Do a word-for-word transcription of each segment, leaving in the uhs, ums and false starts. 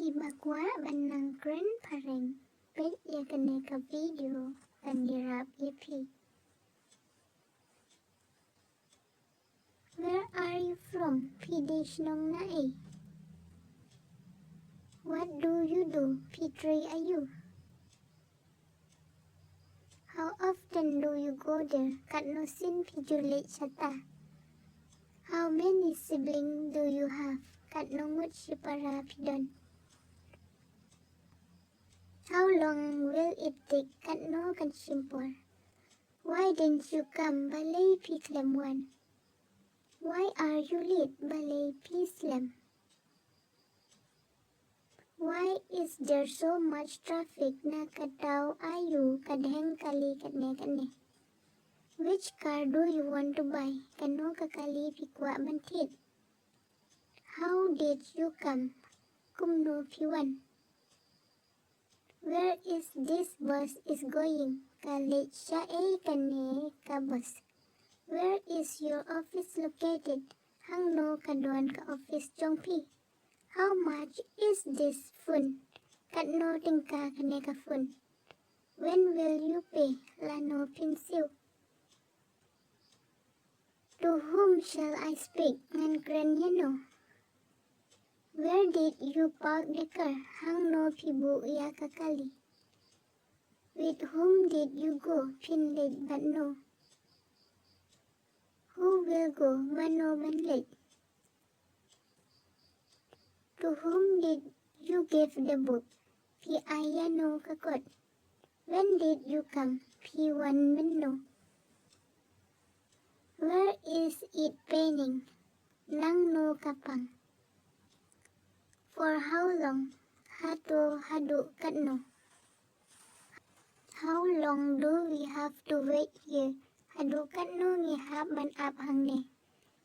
Iba kwah ban nang kren phareng, peit ïa kane ka video ban ïarap ïa phi. Where are you from? Phi dei shnong na ei? What do you do? Phi trei aïu? How often do you go there? Katno sien phi ju leit shata? How many siblings do you have? Katno ngut shipara phi don? How long will it take? Katno kan shim por? Why didn't you come? Balei phi khlem wan? Why are you late? Balei phi slem? Why is there so much traffic? Na ka daw aïu ka dheng kali katne katne? Which car do you want to buy? Kano ka kali phi kwah ban thied? How did you come? Kumno phi wan? Where is this bus is going? Ka leit sha ei kane ka bus? Where is your office located? Hangno ka don ka office jong phi? How much is this phone? Katno tyngka kane ka phone? When will you pay? Lano phin siew? To whom shall I speak? Ngan kren ïano? Where did you park the car? Hangno phi buh ïa ka kali? With whom did you go? Phin leit bad no? Who will go? Mano ban leit? To whom did you give the book? Phi ai ïano ka kot? When did you come? Phi wan mynno? Where is it paining? Nangno ka pang? For how long? Hato haduh katno? How long do we have to wait here? Haduh katno ngi hap ban ap hangne?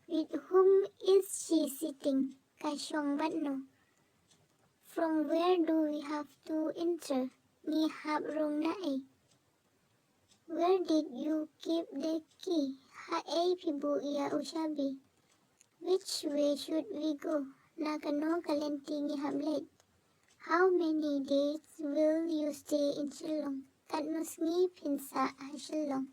With whom is she sitting? Ka shong bad no? From where do we have to enter? Ngi hap rung na ei? Where did you keep the key? Ha ei phi buh ïa u shabi? Which way should we go? Na kano ka lynti ngi hap leit? How many days will you stay in Shillong? Katno sngi phin sah ha Shillong?